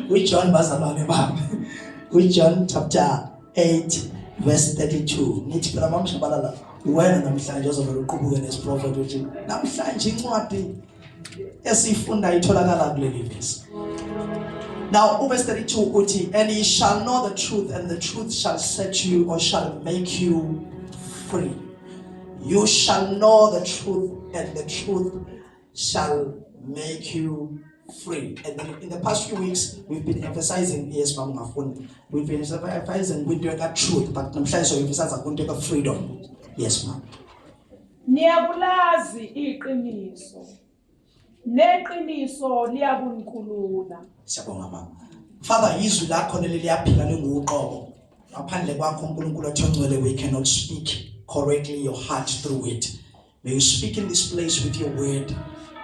KuJohn, bazalwane bami, kuJohn chapter 8 verse 32. Ngithi phela, mamshabalala, wena namhlanje ozovela uqubuke nesiprofetho ukuthi namhlanje incwadi esifunda itholakala kuleli verse. Now, verse 32 uthi, "And ye shall know the truth, and the truth shall set you or shall make you free." You shall know the truth, and the truth shall make you free. And then in the past few weeks, we've been emphasizing, yes, mama ngafuni, we've been emphasizing kwinto ka truth, but namhlanje so emphasize kwinto ka freedom. Yes, ma'am. Niyakulazi iqiniso, neqiniso liyakunikhulula. Siyabonga, mama. Father, izwi lakho leli liyaphila, linguqobo. Ngaphandle kwakho, uNkulunkulu othongcwele, we cannot speak correctly your heart through it. May you speak in this place with your word.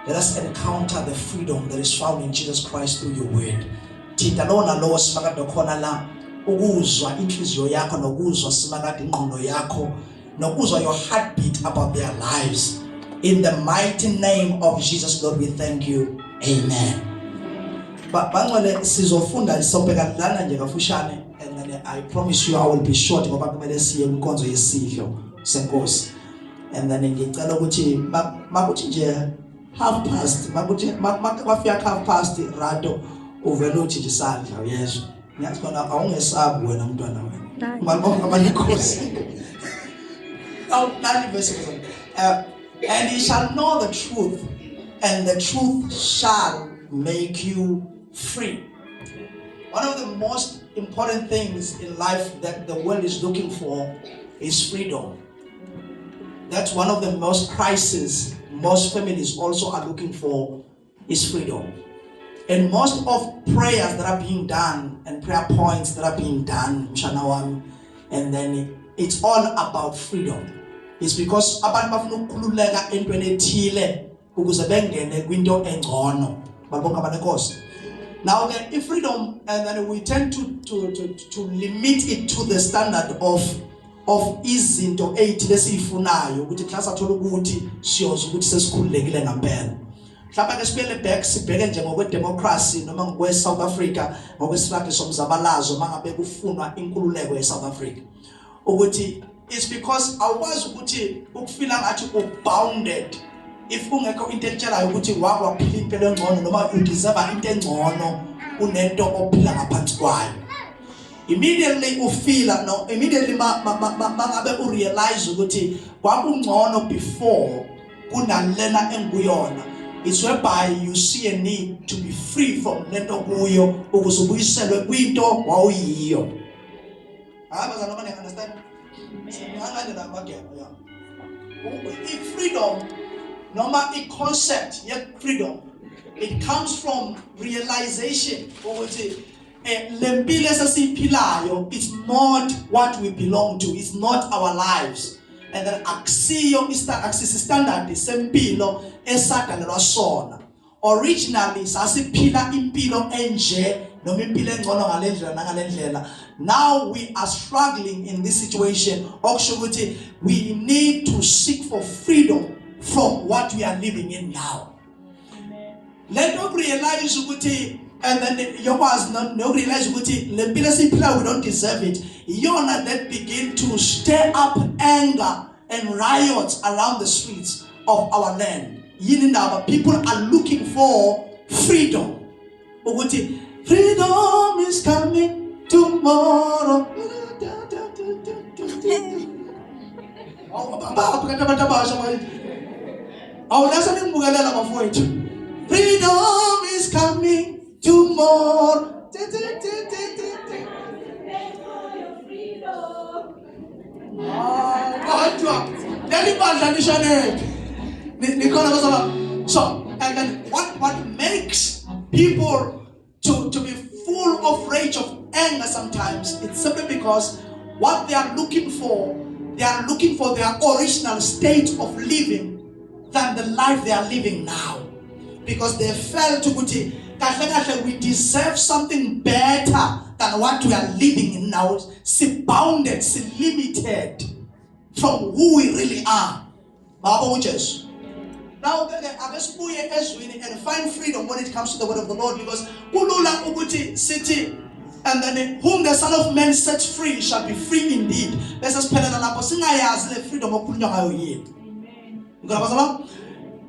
Let us encounter the freedom that is found in Jesus Christ through your word. Thinta lowo nalowo, simakade, khona la ukuzwa inhliziyo yakho nokuzwa, simakade, ingqondo yakho nokuzwa your heartbeat about their lives. In the mighty name of Jesus, Lord, we thank you. Amen. Bangcwele, sizofunda, sobheka lana nje kafushane, and then I promise you I will be short ngoba kumele siye kwinkonzo yesidlo senkosi. And then ngicela ukuthi makuthi nje half past, makuthi kwafika half past rato, uvela uthi nje isandla, uyezwa? Ngiyazi khona awungesabi wena mntwana wena. Malibonga abaninkosi. Now, nani verse, "And ye shall know the truth, and the truth shall make you free." One of the most important things in life that the world is looking for is freedom. That's one of the most crises most families also are looking for, is freedom. And most of prayers that are being done and prayer points that are being done, mshana wami, and then it's all about freedom. It's because abantu bafuna ukukhululeka entweni ethile ukuze bengene kwinto engcono. Babonke abanenkosi. Now ke i-freedom, and then we tend to limit it to the standard of izinto ezithile esiyifunayo ukuthi mhla sathola ukuthi siyoza ukuthi sesikhululekile ngempela. Mhlawumbe ke sibuyele back, sibheke nje ngokwe-democracy noma ngokwe-South Africa, ngokwe-struggle somzabalazo, mangabe kufunwa inkululeko ye-South Africa, ukuthi it's because awukwazi ukuthi ukufila ngathi u-bounded if kungekho into ekutshelayo ukuthi wake waphila impilo engcono noma udeserve into engcono kunento ophila ngaphansi kwayo. Immediately ufila, no, immediately mangabe urealize ukuthi kwakungcono before kunalena enguyona, it's whereby you see a need to be free from lento kuyo ukuze ubuyiselwe kwinto wawuyiyo. Hayi bazalwane, manje understand ngangane la magema ya i-freedom noma i-concept ye-freedom, it comes from realization ukuthi lempilo esesiyiphilayo, it's not what we belong to, it's not our lives, and then akusiyo akusisi standard sempilo esadalelwa sona. Originally sasiphila impilo enje noma impilo engcono ngalendlela nangalendlela. Now we are struggling in this situation, okusho ukuthi we need to seek for freedom from what we are living in now. Lento yokurealize ukuthi and then yokwazi nokurealize ukuthi le mpilo esiyiphilayo, we don't deserve it, iyona that begin to stir up anger and riots around the streets of our land. Yini indaba? People are looking for freedom, ukuthi freedom is coming tomorrow. Awu, baphi kanti abantu abasha manje? Awunasa ningibukelela, bafowethu. Freedom is coming tomorrow. Ti, ti, ti, ti, ti, ti. Ah, kodwa leli bandla lishonephi? Nikhona bazalwane? So and then what makes people to be full of rage, of anger sometimes, it's simply because what they are looking for, they are looking for their original state of living than the life they are living now, because they felt ukuthi kahle kahle we deserve something better than what we are living in now. Si bounded, si limited from who we really are. Baba uJesu. Now ke ake sibuye ezwini and find freedom when it comes to the word of the Lord, because kulula ukuthi sithi, and then whom the Son of Man sets free shall be free indeed, bese siphelela lapho singayazi le freedom okukhulunywa ngayo yini. Ngikho bazalwane.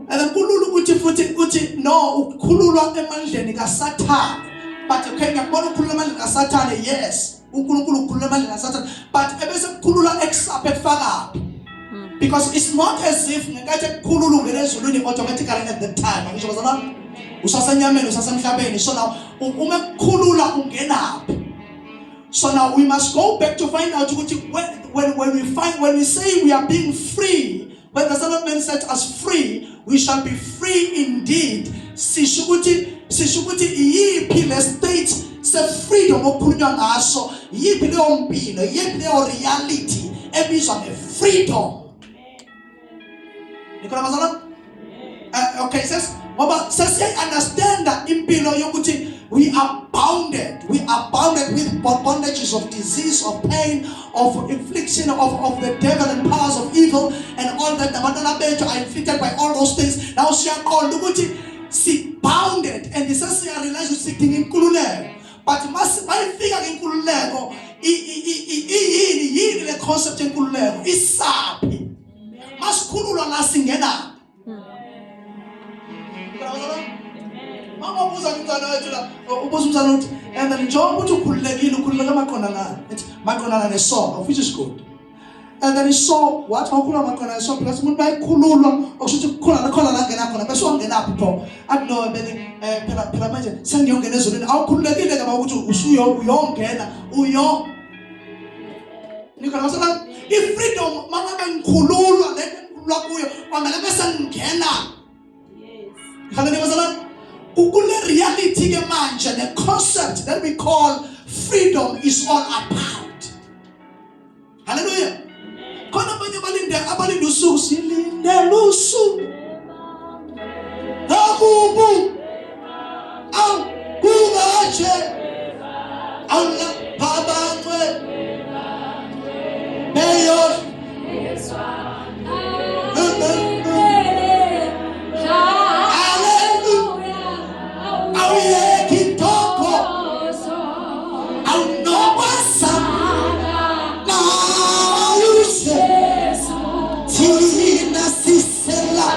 And then kulula ukuthi futhi uthi no, ukukhululwa emandleni kaSathane. But okay, ngiyakubona ukukhululwa emandleni kaSathane, yes, uNkulunkulu ukukhulula emandleni kaSathane, but ebese kukhululwa ekusaphe kufakaphi? Because it's not as if ngenkathi ekukhulula ungena ezulwini automatically at that time. Angisho bazalwane, usasenyameni, usasemhlabeni. So now uma ekukhulula ungenaphi? So now we must go back to find out ukuthi when we find, when we say we are being free, when the Son of Man sets us free, we shall be free indeed, sisho ukuthi iyiphi le state se freedom okukhulunywa ngaso? Iyiphi leyo mpilo? Iyiphi leyo reality ebizwa nge-freedom? Nikhona bazalwane? Okay, ses ngoba sesiyayi-understanda impilo yokuthi we are bounded, we are bounded with bondages of disease, of pain, of infliction of the devil and powers of evil and all that. Nabantwana bethu are inflicted by all those things. Now siyaqonda ukuthi si-bounded and sesiya-realize ukuthi sidinga inkululeko, but mayifika ke inkululeko, iyini yini le concept yenkululeko? Isaphi? Masikhululwa la, singena? Mangabuza umntwana wethu la, ubuza umntwana uthi, and then njengoba uthi ukhululekile, ukhululeke maqondana, ethi maqondana nesono, of which is good. And then so wathi mawukhuluma maqondana nesono, because umuntu bayikhululwa okusho ukuthi kukhona khona la ngena khona, bese wangenaphi pho? Athi no, bele phela manje sengiyongena ezulwini. Awukhululekile ke ukuthi usuyo uyongena uyo. Nikhona masala? I-freedom, mangabe ngikhululwa, le nto engikhululwa kuyo kwamele bese ngingena. Hallelujah bazalwane. Kule reality ke manje, the concept that we call freedom is all about. Hallelujah. Khona abanye balinde, abalinde usuku, silinde usuku akubu aw kungaje awulapha abangcwe beyo. Hallelujah. Awuyekho intoko awunokwasa nawuse thina sisela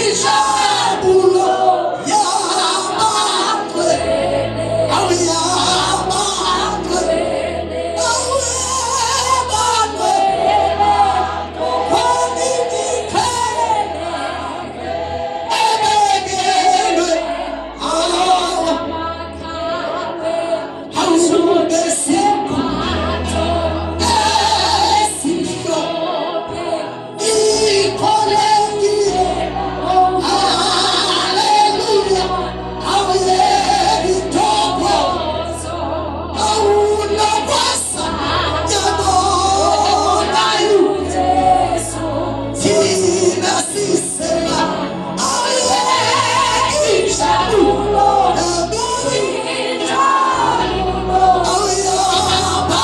injabulo yabangcwe awuyabangcwe awuyabangcwe kwalimikhele ebekelwe awa awube sigwatho esimhlophe ikholekile. Haleluya, awuyeki intoko awunokwasa yabonayo thina sisela awuyeki injabulo awuyaba.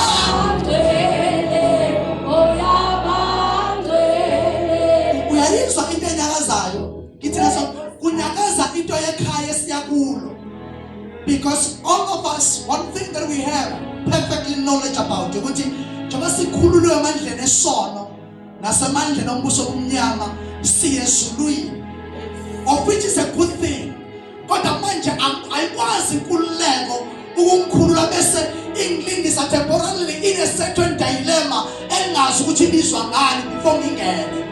Uyayizwa into enyakazayo? Ngithi naso kunyakaza into yekhaya esiyakulo, because all of us, one thing that we have perfectly knowledge about ukuthi njengoba sikhululwe emandleni esono nasemandleni ombuso obumnyama, siye ezulwini, of which is a good thing. Kodwa manje ayikwazi inkululeko ukungikhulula bese ingilindisa temporarily in a certain dilemma engazi ukuthi ibizwa ngani before ngingene.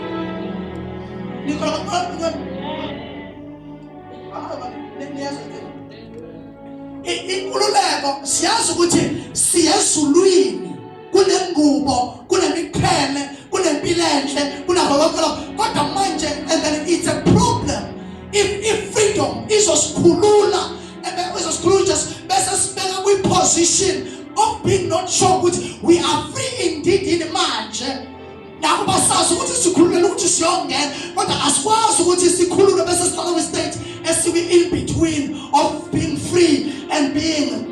Nikhona? Niyazwa? Inkululeko, siyazi ukuthi siyezulwini, kunengubo, kunemiqhele, kunempilo enhle, kunakho konke lokho. Kodwa manje, and then it's a problem if freedom izosikhulula izosikhulula just bese sibeka kwi-position of being not sure ukuthi we are free indeed in manje, nakuba sazi ukuthi sikhululele ukuthi siyongena, kodwa asikwazi ukuthi sikhululwe bese sihlala kwi-state esibi in between of being free and being.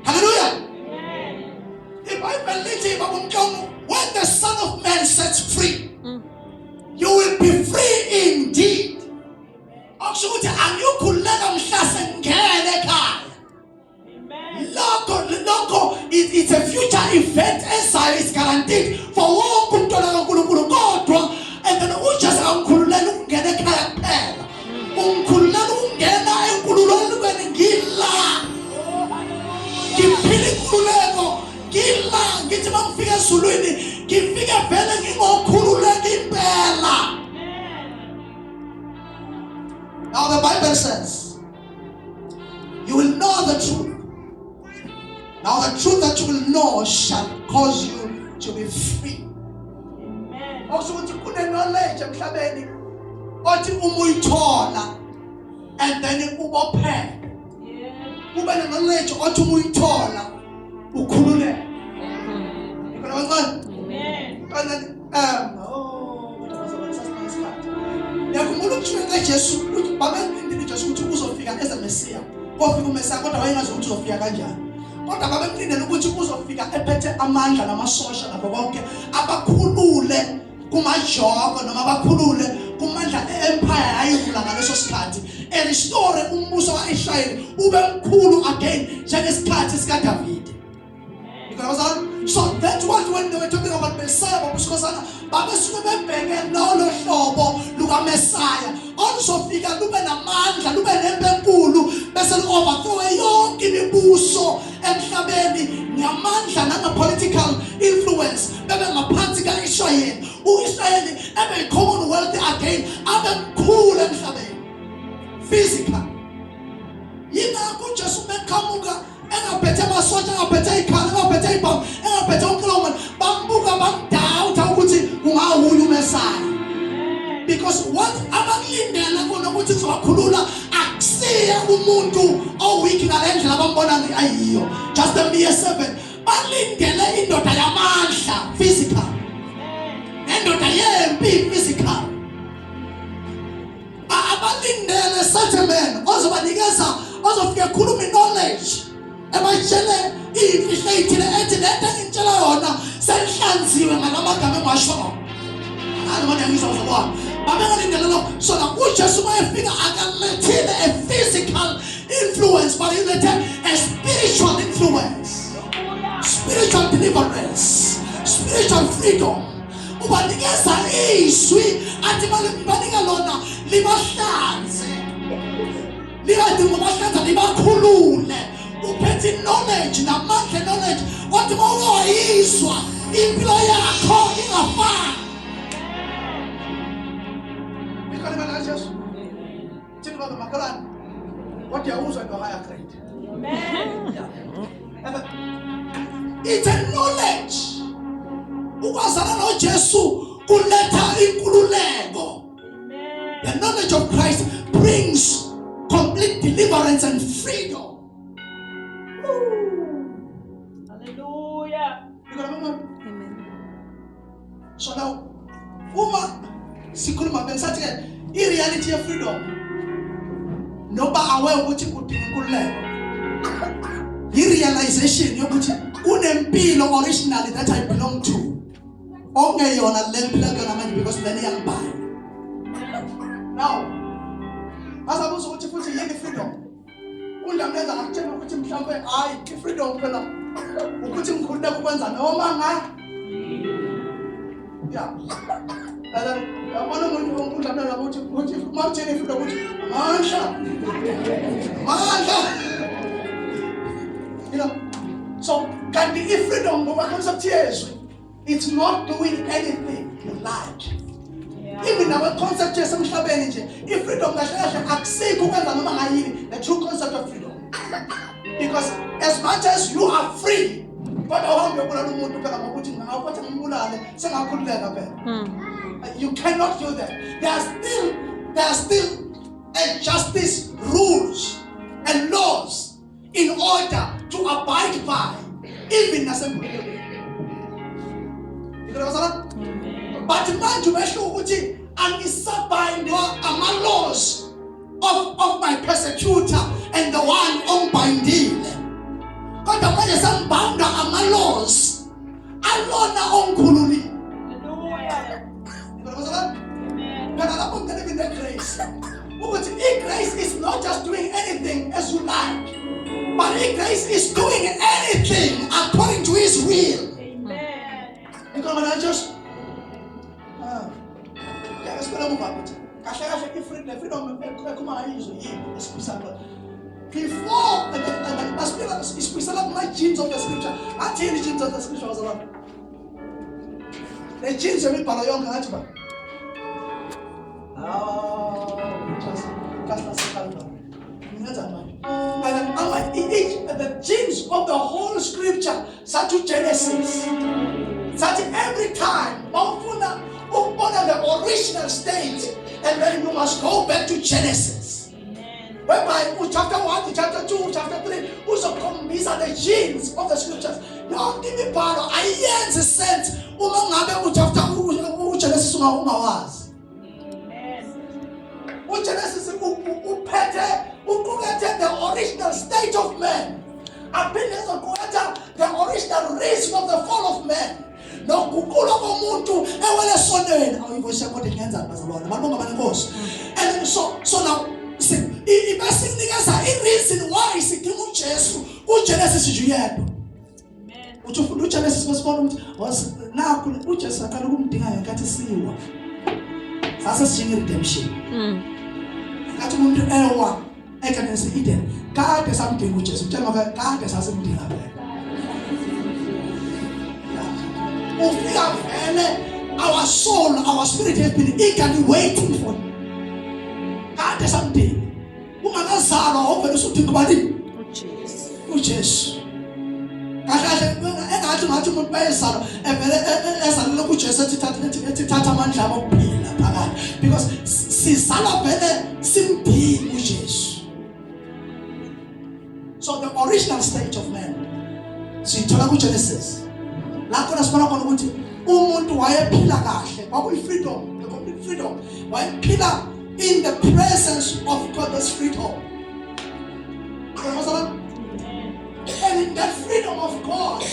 Haleluya! IBhayibheli lithi baba Ngithi mangifika ezulwini ngifike vele ngingokhululeka impela. Now the Bible says you will know the truth. Now the truth that you will know shall cause you to be free. Okusho ukuthi kune-knowledge emhlabeni othi uma uyithola and then ubopheke. Kube ne-knowledge othi uma uyithola ukhululeke. Ikhona kancane? Amen. Oh, Ngiyakhumbula ukuthunywa kaJesu ukuthi babemlindile uJesu ukuthi uzofika as a Messiah. Kofika uMessiah kodwa wayengazi ukuthi uzofika kanjani. Kodwa babemlindele ukuthi uzofika ephethe amandla namasosha nakho konke abakhulule kumajoko noma abakhulule kumandla e-empire yayivula ngaleso sikhathi, erestore umbuso ka-Israyeli ube mkhulu again njengesikhathi sikaDavide. So that's what when they were talking about Messiah, babusikhosana babesuke bebheke lolo hlobo lukaMessiah oluzofika lube namandla, lube nempi enkulu, bese lu-overthrowe yonke imibuso emhlabeni ngamandla nange-political influence, bebe ngaphansi ka-Israyeli, u-Israyeli ebe yi-commonwealth again, abe mkhulu emhlabeni physical. Yingakho uJesu meqhamuka engaphethe amasotsha, engaphethe ikhala, engaphethe ibhamu, engaphethe umklomelo, bambuka bamdawutha ukuthi ungawuye uMesaya, because what abakulindele kona ukuthi kuzobakhulula akusiye umuntu oweak ngale ndlela abambona ayiyo, just a mere servant. Balindele indoda yamandla physical, nendoda yempi physical. Abalindele such a man ozobanikeza, ozofika ekhuluma knowledge, ebatshele iy'mfihlo ey'thile, ethi lento engitshela yona senhlanziwe ngalamagama engiwashoyo. Angazi manje ngizwa uzobona babengalindele lokho. So na uJesu uma efika akalethile a physical influence, but he lethe a spiritual influence, spiritual deliverance, spiritual freedom. Ubanikeza izwi athi banika lona libahlanze, libathi ngobahlanza libakhulule. Uphethe knowledge namandla, knowledge othi uma ungawayizwa impilo yakho ingafani. Ikhona imali kaJesu. Thini baba makhelwane? Kodwa uyawuzwa into higher grade. Amen. It's a knowledge. Ukwazana noJesu kuletha inkululeko. The knowledge of Christ brings complete deliverance and freedom. Hallelujah. Amen. So now uma sikhuluma bengisathi ke i-reality ye-freedom noba aware ukuthi udinga inkululeko, i-realization yokuthi kunempilo originally that I belong to okungeyona le mpilo kuyona manje, because lena iyangibhaya. Now bazabuza ukuthi futhi yini freedom. Undlamlenza ngakutshela ukuthi mhlawumbe hayi, i-freedom phela ukuthi ngikhululeke ukwenza noma nga ya yabona umuntu undlamlenza ukuthi uma kutheni i-freedom ukuthi amandla, amandla. So kanti i-freedom ngokwa-concept yezwi, it's not doing anything you like. Even nawe-concept yasemhlabeni nje, i-freedom kahle kahle akusikho ukwenza noma ngayini, the true concept of freedom, because as much as you are free, kodwa uhambe uyobulala umuntu phela ngokuthi ngawukuthi ngimbulale sengakhululeka phela. You cannot do that. There are still a justice rules and laws in order to abide by, even nasenkululekweni. Ikona, but manje umehluko ukuthi angisabindwa ama-laws of my persecutor and the one ongibhindile, kodwa manje sengibhandwa ama-laws alona ongikhululile. Hallelujah. Phela lapho ngicela even the-grace ukuthi i-grace is not just doing anything as you like, but i-grace is doing anything according to his will. Amen. Ikhona la Jesu. Ah. Ya esibona muva ukuthi kahle kahle i-freedom, freedom ekhuluma ngayizo yini esibuyisa khona. Before and then basibika isibuyisela kuma genes of the scripture. Athini genes of the scripture, bazalwane? Le genes yemibhalo yonke ngathi ba. Ah, just laseKalvari. Ngingenza manje. And then ama each the genes of the whole scripture sathi Genesis. Sathi every time mawufuna ukubona the original state and then you must go back to Genesis. Whereby chapter 1, chapter 2, chapter 3 uzokhombisa the genes of the scriptures. Yonke imibhalo ayiyenzi sense uma ngabe uchapter uGenesis ungawazi. uGenesis uphethe uqukethe the original state of man. Aphinde ezoquketha the original reason of the fall of man. Noguqulo komuntu ewele esonweni. Awuyivoice yakho kodwa ngiyenzani bazalwane? Malibonga banenkosi. And then so now ibese ikunikeza i-reason why sidinga uJesu kuGenesis nje uyedwa. Uthi ufunda uGenesis besibona ukuthi nakhu uJesu aqala ukumdinga ngenkathi siwa. Sase sijinga redemption. Ngathi umuntu ewa egadeni se-Eden kade samdinga uJesu. Mtshela maka kade sasimdinga vele. Ufika vele our soul, our spirit has been eagerly waiting for him. Kade samdinga. Ungakazalwa ovele usudinga ubani? UJesu. uJesu. Kahle kahle engathi ngathi umuntu bayezalwa evele ezalele kuJesu ethi thatha ethi thatha amandla ami okuphila phakathi because sizalwa vele simdinga uJesu. So the original state of man siyithola kuGenesis. La khona sibona khona ukuthi umuntu wayephila kahle, kwakuyi freedom, the complete freedom. Wayephila in the presence of God, that's freedom. And in that freedom of God,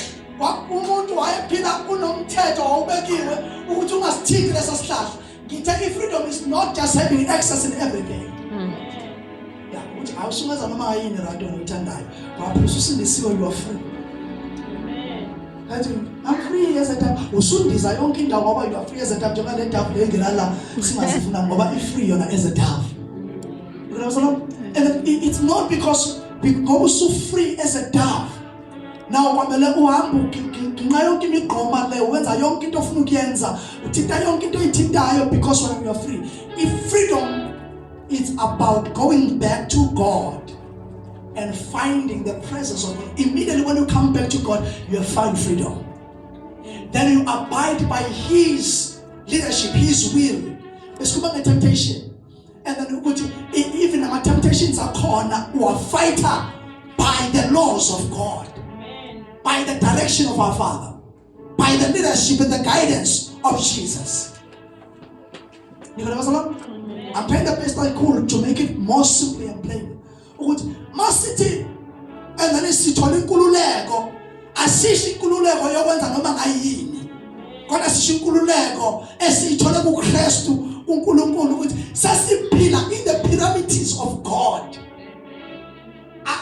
umuntu wayephila kunomthetho owubekiwe ukuthi ungasithinti lesa sihlahla. Ngithe i-freedom is not just having access in everything. Yeah, ukuthi awusungenza noma yini right wena oyithandayo. Wapho ususindisiwe, you are free. Ngathi I'm free as a dove. Usundiza yonke indawo ngoba you are free as a dove njengoba le dove le ingena la singazifuna ngoba i-free yona as a dove. You know what I'm saying? And it's not because ngoba usu-free as a dove. Now kwamele uhambe uginqa yonke imigqoma le wenza yonke into ofuna ukuyenza uthinta yonke into oyithintayo because when you are free. If freedom is about going back to God and finding the presence of God. Immediately when you come back to God, you have found freedom. Then you abide by His leadership, His will. Besikhuluma nge-temptation. And then ukuthi even ama temptations akhona uwa-fighter by the laws of God, by the direction of our Father, by the leadership and the guidance of Jesus. Nikhona bazalwane? I'm trying the best I could to make it more simple and plain. Ukuthi masithi and then sithola inkululeko, asisho inkululeko yokwenza noma ngayini. Kodwa sisho inkululeko esiyithole kuKristu uNkulunkulu ukuthi sesiphila in the pyramids of God.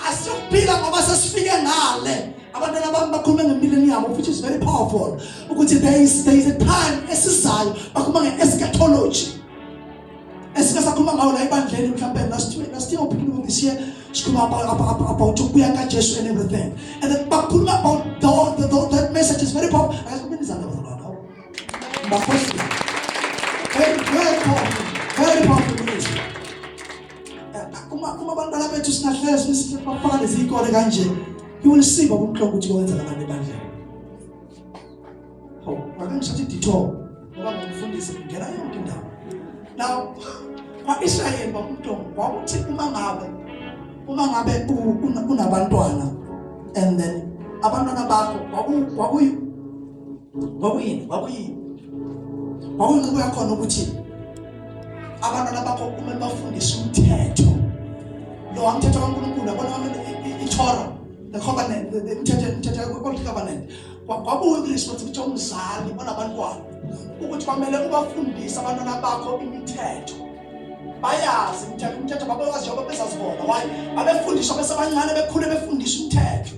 Asiyokuphila ngoba sesifike ngale. Abantwana bami bakhuluma ngemillennium, which is very powerful. Ukuthi there is a time esizayo bakhuluma nge-eschatology. Esike sakhuluma ngawo la ebandleni mhlawumbe last year or beginning of this year sikhuluma about ukubuya kaJesu and everything. And then bakhuluma about the that message is very powerful. Akasibini izandla bazalwane. Bakhosi. Very, very powerful. Very powerful ministry. Uma abantwana bethu singahlala sifaka lezi ikole kanje, you will see baba umhlongo ukuthi kwenzakalani ebandleni. Hawu, ake ngishathe detour ngoba ngumfundisi ngena yonke indawo. Now, kwa-Israyeli baba umhlongo kwakuthi uma ngabe unabantwana and then abantwana bakho kwakuyi kwakuyini kwakuyini kwakuyinqubo yakhona ukuthi abantwana bakho kumele bafundiswe umthetho lo umthetho kaNkulunkulu yabona iTorah, the covenant, the umthetho old covenant. Kwakuyi-responsibility yomzali onabantwana ukuthi kwamele ubafundise abantwana bakho imithetho bayazi imithetho babewazi njengoba bezazibona. Why? Babefundiswa besebancane, bekhule befundiswa umthetho.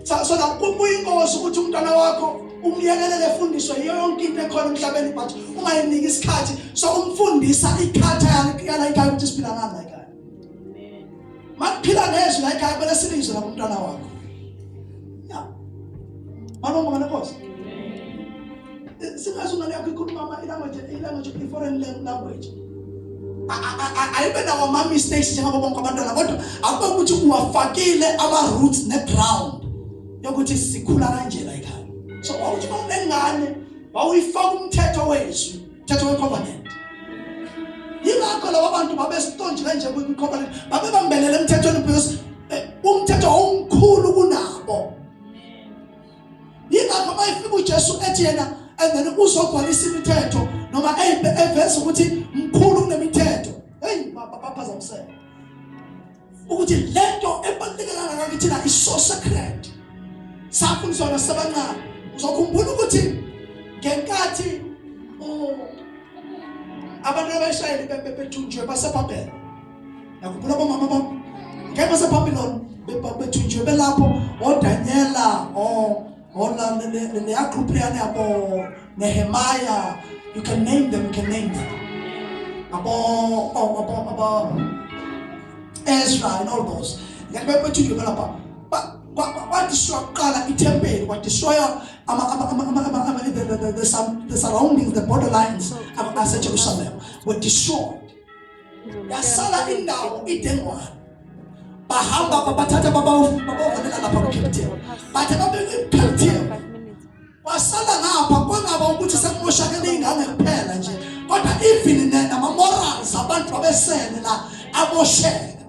So now kuyingozi ukuthi umntwana wakho umyekelele efundiswe yiyo yonke into ekhona emhlabeni but ungayiniki isikhathi sokumfundisa iculture yala ekhaya ukuthi siphila ngani la ekhaya. Makuphila nezwi la ekhaya kumele silizwe la kumntwana wakho. Yeah. Malongo manenkosi. Singazi ingane yakho ikhuluma ilanguage ilanguage i-foreign language. Ayibe nawo ama-mistakes njengabo bonke abantwana, kodwa akube ukuthi uwafakile ama-roots ne-ground yokuthi sikhula kanje la ekhaya. So wawuthi uma unengane wawuyifaka umthetho wezwi, umthetho we-covenant. Yingakho laba bantu babestonje kanje kwi-covenant, babebambelele emthethweni because umthetho wawumkhulu kunabo. Yingakho uma efika uJesu ethi yena and then uzogcwalisa imithetho noma eveza ukuthi mkhulu kunemithetho, hey, baphazamiseka ukuthi lento ebaluleke kangaka kithina is so sacred. Safundiswa nasebancane. Uzokhumbula ukuthi ngenkathi abantu abayishayeli bethunjiwe baseBhabhele, Nakhumbula abomama bam ngeke baseBabylon bethunjiwe belapho oDaniela o leya group leyana yabo Nehemiah, you can name them, you can name them, abo abo abo Ezra and all those. Ngeke bethunjiwe belapha, kwadistroya kuqala ithempeli, kwadistroya the surroundings, the borderlines aseJerusalem were destroyed. Yasala indawo idengwane, bahamba babathatha babavulela lapha ku-captive, bathe babekwi-captive kwasala ngapha kwangaba ukuthi sekumoshakele iy'ngane kuphela nje, kodwa even nama-morals abantu babesele la amosheka.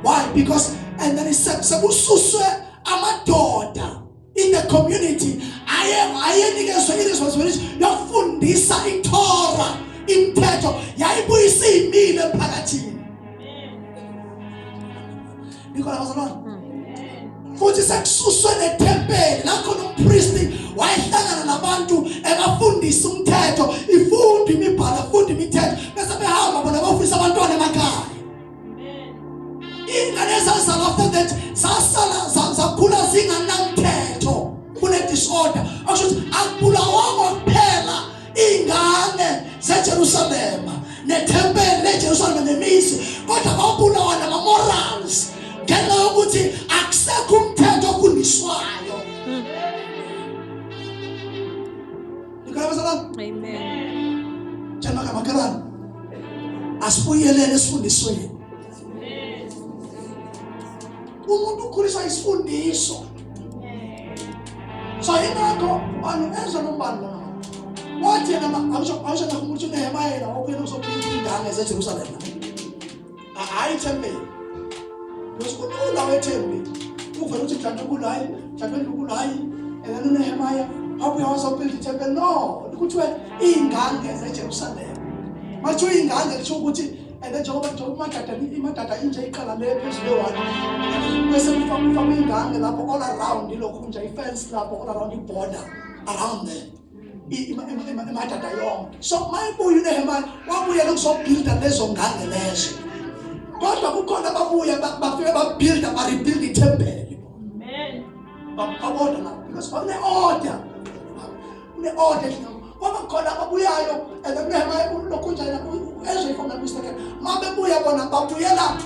Why? Because and then sekususwe amadoda in the community aye ayenikezwe i-responsibility yokufundisa iTorah, imithetho yayibuyisa imile emphakathini. Nikhona bazalwane? Futhi sekususwe nethempeli la khona umpristi wayehlangana nabantu ebafundisa umthetho, ifunda imibhalo, afunda imithetho, bese behamba bona bafundisa abantwana emakhaya. Iy'ngane ezazalwa after that zasala zakhula zinganamthetho, kune-disorder. Akusho ukuthi akubulawangwa kuphela iy'ngane zeJerusalema nethempeli leJerusalema nemizi, kodwa kwabulawa nama-morals ngenxa yokuthi akusekho umthetho ofundiswayo. Nikhona bazalwane? Amen. Tshela kamakhelwane, asibuyelele esifundisweni. Umuntu ukhuliswa isifundiso. So ingakho bani ezwa nombani lona. Wathi yena angisho angisho ukuthi uNehemiah yena wabuyela uzophila ingane zeJerusalem. Hayi ithempeli. Because kulula wethembi. Uvela uthi mhlawumbe kulo hayi, mhlawumbe kulo hayi. And then uNehemiah wabuya wazobuild ithempeli. No, kuthiwe iy'ngange zeJerusalem. Bathiwe iy'ngange kusho ukuthi and then njengoba imadada imadada inje iqala le phezulu le-one, bese kufakwa iy'ngange lapho all around ilokhu nje i-fence lapho all around i-border around there imadada yonke. So mayebuya uNehemiah wabuyela ukuzobuilda lezo ngange lezo, kodwa kukhona ababuya bafike babuilda, barebuild ithempeli. Amen. Babona la because kune-order, kune-order endlini. Kwaba khona ababuyayo and then uNehemiah ulokhu njena ezwe if I'm not mistaken, ma bebuya bona babuyela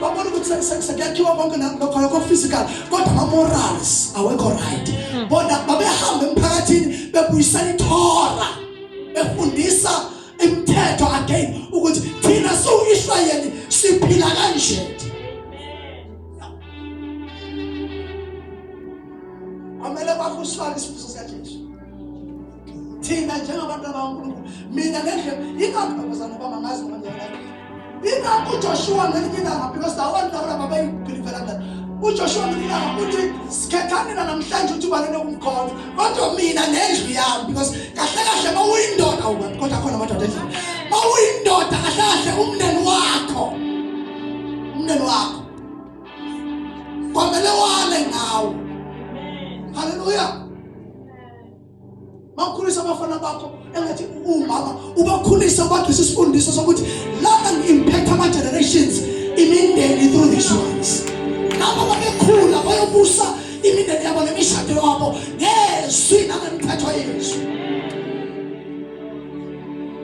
babona ukuthi sekuyakhiwa konke lokho lokho physical, kodwa ama-morals awekho right. Bona babehamba emphakathini bebuyisela iTorah, befundisa imithetho again ukuthi thina siwu-Israyeli siphila kanje. Kwamele kwakho usifake isifiso sikaJesu. Thina njengabantu bakaNkulunkulu, mina nendlela ingakho bazalwane bami angazi noma ngiyona. Ingakho uJoshua ngelinye ilanga, because lawo bantu labo babeyibhilivela mina, uJoshua ngelinye ilanga uthi sikhethani na namhlanje ukuthi ubalele ukumkhonza, kodwa mina nendlu yami, because kahle kahle uma uyindoda, kodwa khona amadoda endlini, uma uyindoda kahle kahle umndeni wakho kwamele wale ngawo. Haleluya. Mawukhulisa abafana bakho engathi umama ubakhulisa ubagcisa isifundiso sokuthi lana ngi-impact ama-generations, imindeni through these ones. Laba babekhula bayobusa imindeni yabo nemishado yabo ngezwi nangemthetho yezwi.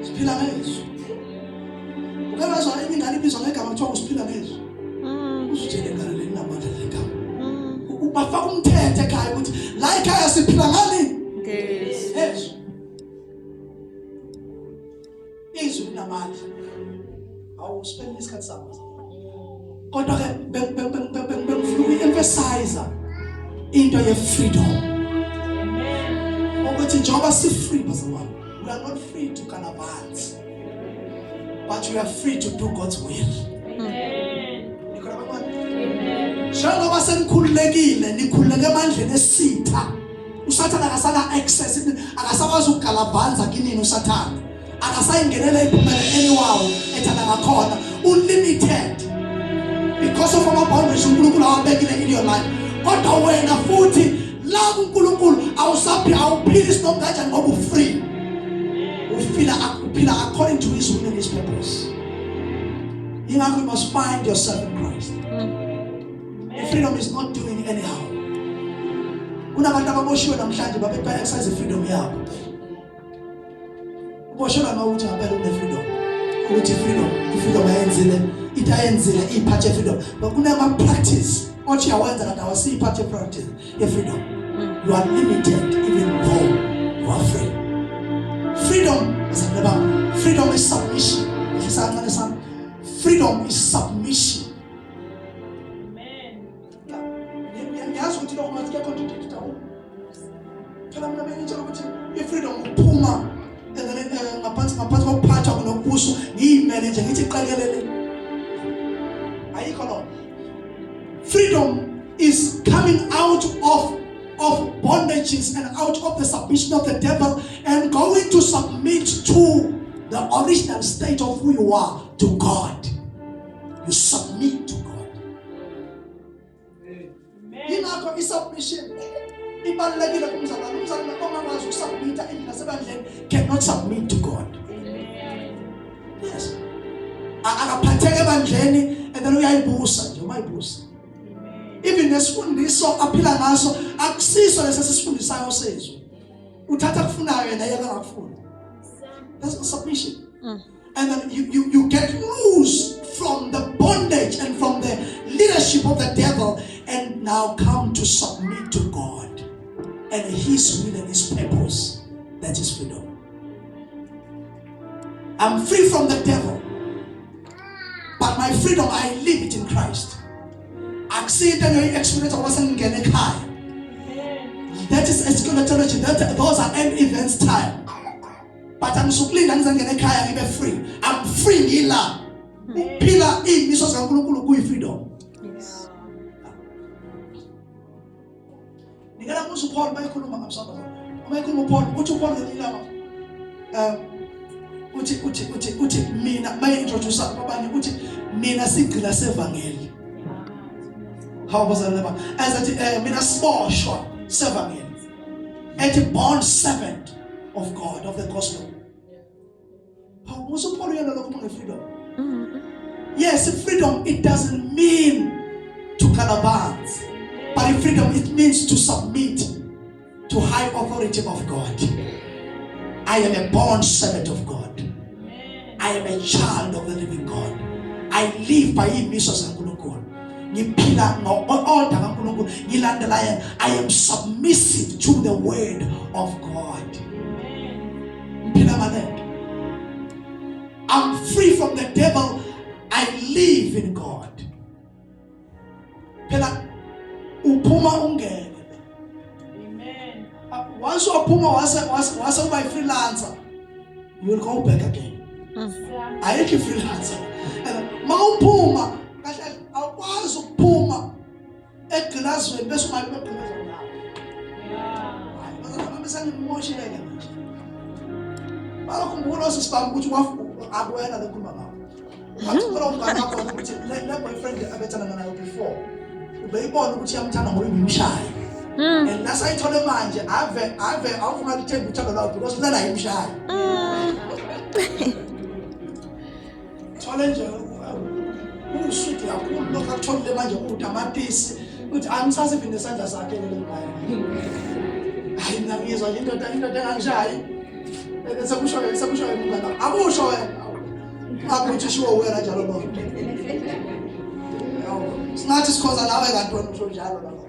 Siphila ngezwi. Uke wezwa enye ingane ibizwa ngegama kuthiwa usiphila ngezwi? Uzutshele ingane le inamandla le gama. Bafaka umthetho ekhaya ukuthi la ekhaya siphila ngani? Ngezwi. Hey. Izwi linamandla. Awu spend isikhathi sami. Kodwa ke bengifuna uku-emphasize into ye-freedom. Ukuthi njengoba si-free bazalwane, we are not free to gallivant, but we are free to do God's will. Amen. Nikhona bantwana? Njengoba senikhululekile, nikhululeke emandleni esitha. Usathana akasana access, akasakwazi ukugalavanza kinini usathana. Akasayingenela iphumele anyhow ethanda ngakhona. Unlimited. Because of our boundaries uNkulunkulu awabekile in your life. Kodwa wena futhi la kuNkulunkulu awusaphi awuphili noma kanjani ngoba ufree. Ufila uphila according to his will and his purpose. Ingakho you must find yourself in Christ. The freedom is not doing anyhow. Kunabantu ababoshiwe namhlanje babe ba exercise freedom yabo. Uboshelwa uma ukuthi ngampela une freedom. Ukuthi freedom, freedom ayenzile, into ayenzile iphathe freedom. But kunama practice othi uyawenza kanti awasiyiphathe practice ye freedom. You are limited even though you are free. Freedom is a freedom is submission. Ehlisa kancane sami. Freedom is submission. Amen. Ngiyazi ukuthi lokho ngathi kuyacontradict awu. Phela mina bengitshela ukuthi i-freedom ukuphuma and then ngaphansi kokuphathwa kunokubuso ngiyimele nje ngithi qekelele. Ayikho lo. Freedom is coming out of bondages and out of the submission of the devil and going to submit to the original state of who you are, to God. You submit to God. Amen. Yingakho i-submission ibalulekile kumzalwane. Umzalwane ongakwazi ukusubmita even nasebandleni cannot submit to God. Amen. Yes. Akaphatheke ebandleni and then uyayibusa nje umayibusa. Even nesifundiso aphila ngaso akusiso lesi sisifundisayo sezwe. Uthatha kufunayo yena yena angakufuni. That's not submission. And then you get loose from the bondage and from the leadership of the devil and now come to submit to God and his will and his purpose. That is freedom. I'm free from the devil. But my freedom, I live it in Christ. Akusinto engiyoyi-experience ngoba sengingena ekhaya. Amen. That is eschatology. That those are end events time. But angisukulinda ngize ngene ekhaya ngibe free. I'm free ngila. Ukuphila iy'miso zikaNkulunkulu kuyi-freedom. Yes. Nikela muzi uPaul mayekhuluma ngamsonto. Uma ekhuluma uPaul, uthi uPaul ngelinye ilanga uthi mina maye introduce kwabanye uthi mina sigcila sevangeli. Hawu bazalwane ba. Azathi mina siboshwa sevangeli. Ethi bond servant of God of the gospel. Hawu musu uPaul uyena lokho nge freedom. Yes, freedom it doesn't mean to gallivant. But in freedom it means to submit to high authority of God. I am a born servant of God. I am a child of the living God. I live by imiso zaNkulunkulu. Ngiphila ngo-order kaNkulunkulu. Ngilandela yena. I am submissive to the word of God. Ngiphila ngalento. I'm free from the devil. I live in God. Phela uphuma ungene. Amen. Once waphuma wase uba freelancer, you will go back again. Ayikho freelancer. Mawuphuma kahle awukwazi ukuphuma egqilazweni bese ungabi begqilazweni nawe. Yeah. Hayi bazalwane bami sengimoshile ke manje. Bakhumbula osisibamba ukuthi akuwena lokhuluma ngawo. Wathi umngane wakho ukuthi le boyfriend abethandana nayo before ubeyibona ukuthi iyamthanda ngoba ibimshaya. And nasayithole manje ave awufuna ukuthemba uthando lwayo because lena ayimshaya. Thole nje uswidi kakhulu lokho akutholile manje utamatisi uthi angisazi even nesandla sakhe lelo ngayo. Hayi mina ngizwa nje indoda engangishayi. Bese kusho umngane wakho. Akusho wena. Akuthi shiwo wena njalo lo. Yawu, singathi sikhonza nawe kanti wena usho njalo lapho.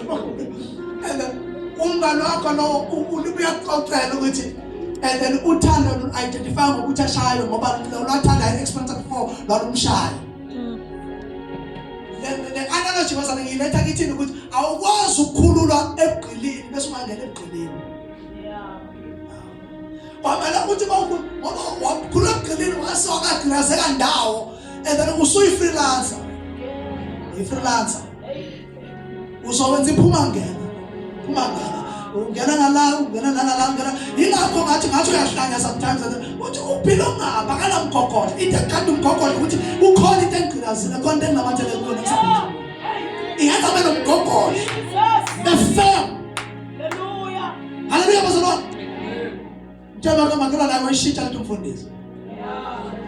And then umngane wakho lo uyakuxoxela ukuthi And then uthando lu-identify ngokuthi ashayo ngoba lwathanda i-experience before lwalumshaya. Le analogy bazana ngiyiletha kithini ukuthi awukwazi ukukhululwa ebugqilini bese ungangena ebugqilini. Kwamele ukuthi ngoba wakhululwa ebugqilini wase wakagqilazeka ndawo and then usuyi-freelancer. I-freelancer. Uzowenza iphuma ngena. Phuma ngena. Ungena ngala, ungena nangala, ungena. Yingakho ngathi uyahlanya sometimes uthi uphila ungapha akanamgogodla. Into ekade umgogodla ukuthi kukhona into engigqilazile, khona into enginamathele kuyo nekusabuthe. Ingenza abe nomgogodla. The firm. Hallelujah. Hallelujah bazalwane. Njengoba kamakhelwane naye wayishintsha lento mfundisi.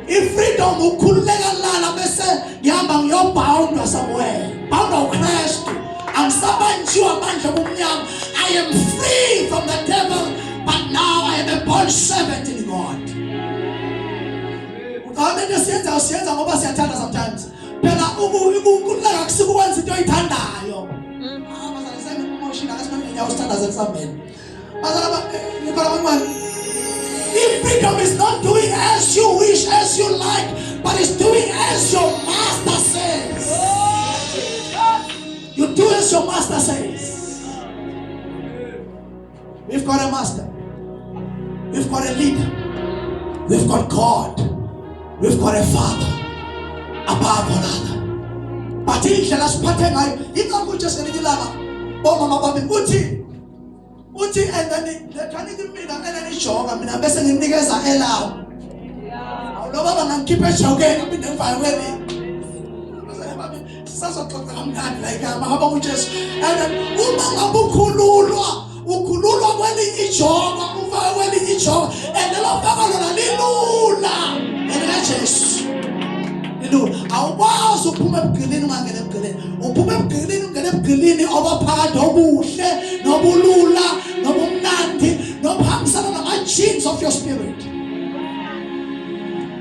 I-freedom ukukhululeka lala bese ngihamba ngiyobhawundwa somewhere. Bhawundwa uKristu. Angisabanjiwe amandla obumnyama. I am free from the devil, but now I am a born servant in God. Ucabanga into esiyenzayo siyenza ngoba siyathanda sometimes. Phela ukukhululeka kusiko ukwenza into oyithandayo. Ah, bazalwane sengimoshile akasimane ngenyawo sithandaze kusambeni. Bazalwane ngikhola abantwana. If freedom is not doing as you wish, as you like, but it's doing as your master says. You do as your master says. We've got a master. We've got a leader. We've got God. We've got a father. Above all other. But indlela siphathe ngayo ingakho uJesu ngelinye ilanga bomama bami uthi and then lethani kimina elelijoka mina bese nginikeza elawo. Awulo baba ngangikhipha ejokeni ngiphinde ngifake kwelinye. Sisazoxoxa kamnandi la igama hamba uJesu. And then uma ngabe ukhululwa ukhululwa kwelinye ijoka ufake kwelinye ijoka and lelo faka lona lilula elikaJesu. Lilula. Awukwazi ukuphuma ebugqilini ungangena ebugqilini. Uphuma ebugqilini ungena ebugqilini obaphakade obuhle nobulula nobumnandi nobuhambisana nama-genes of your spirit.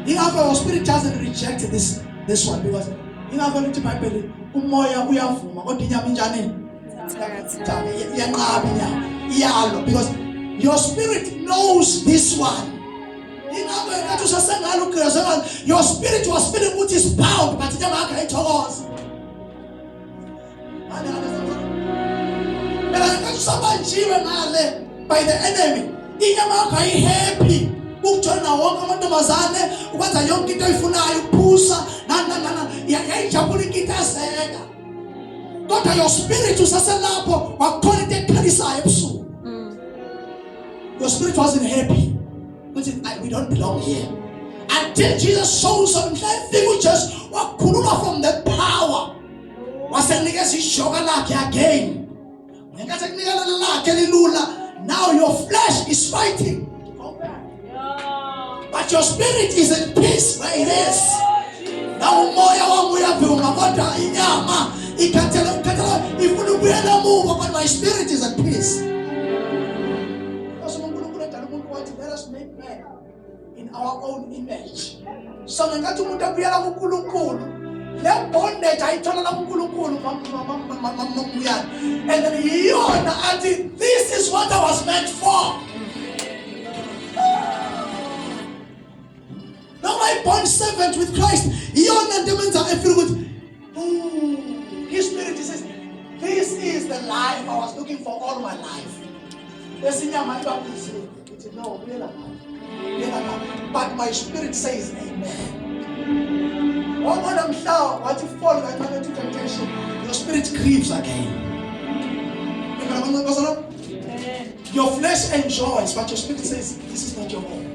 Ingakho your spirit doesn't reject this one because ingakho lithi iBhayibheli umoya uyavuma kodwa inyama injani? Iyanqaba inyama. Iyalwa because your spirit knows this one. Ingakho engathi usasengalo ugqilazwe your spirit was feeling ukuthi is bound but inyama yakho ayithokoza. Phela ngenkathi usabanjiwe ngale by the enemy inyama yakho ayi-happy ukujoyina wonke amantombazane ukwenza yonke into oyifunayo ukuphusa nani nani nani yayijabula inkithazeka kodwa your spirit usaselapho wakukhona into ekukhalisayo ebusuku. Your spirit wasn't happy uthi we don't belong here until Jesus shows up. Mhla efika uJesu wakhululwa from that power wasenikeza ijoka lakhe again. Ngenkathi ekunikela lakhe lilula, now your flesh is fighting to go back, but your spirit is at peace where it is now. Umoya wami uyavuma kodwa inyama ikhathele ikhathele ifuna ukubuyela emuva, but my spirit is at peace because uNkulunkulu edala umuntu wathi, "Let us make man in our own image." So ngenkathi umuntu ebuyela kuNkulunkulu le bondage ayithola la kuNkulunkulu mamuyana and then iyona athi, "This is what I was meant for." Noma i-bond servant with Christ iyona nto emenza efeel ukuthi "Ooh," his spirit says, "This is the life I was looking for all my life." Bese inyama iba busy ithi, "No, buyela ngapha, buyela ngapha," but my spirit says amen. Wabona mhla wathi fall kancane to temptation, your spirit grieves again. Your flesh enjoys, but your spirit says, "This is not your home.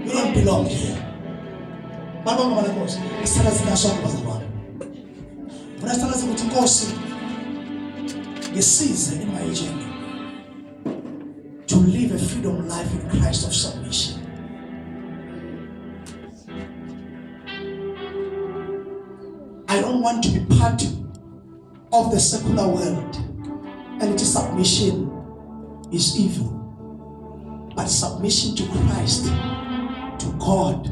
You don't belong here." Babonga bala Nkosi. Isithandaze nasonke bazalwane. Funa sithandaze ukuthi Nkosi ngisize in my journey to live a freedom life in Christ of submission. I don't want to be part of the secular world and it is submission is evil. But submission to Christ, to God,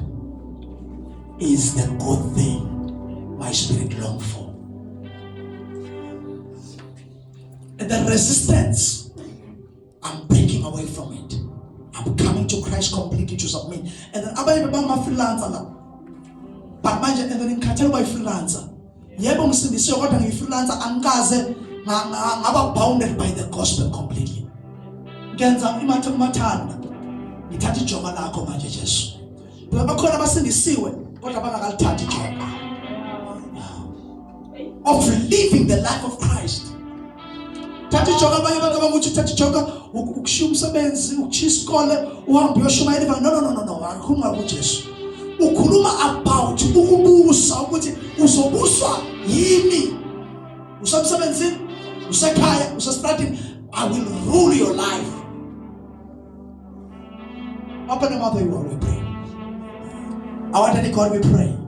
is the good thing my spirit long for. And the resistance, I'm breaking away from it. I'm coming to Christ completely to submit. And then abanye bangama-freelancer la, but manje, and then ngikhathele uba yi-freelancer. Yebo, ngisindisiwe, kodwa ngiyi-freelancer, angikaze ngaba bounded by the gospel completely. Ngenza imathe kumathanda, ngithatha ijoka lakho manje, Jesu. Phela bakhona abasindisiwe kodwa bangakalithathi ijoka of living the life of Christ. Thatha ijoka. Abanye bacabanga ukuthi uthatha ijoka ukushiya umsebenzi, ukushiya isikole, uhambe uyoshumayela ivangeli. No, akukhuluma kuJesu, ukhuluma about ukubusa, ukuthi uzobuswa yimi. Usemsebenzini, usekhaya, usestradini, I will rule your life. Open your mouth, you are, we pray. Our Daddy God, we pray.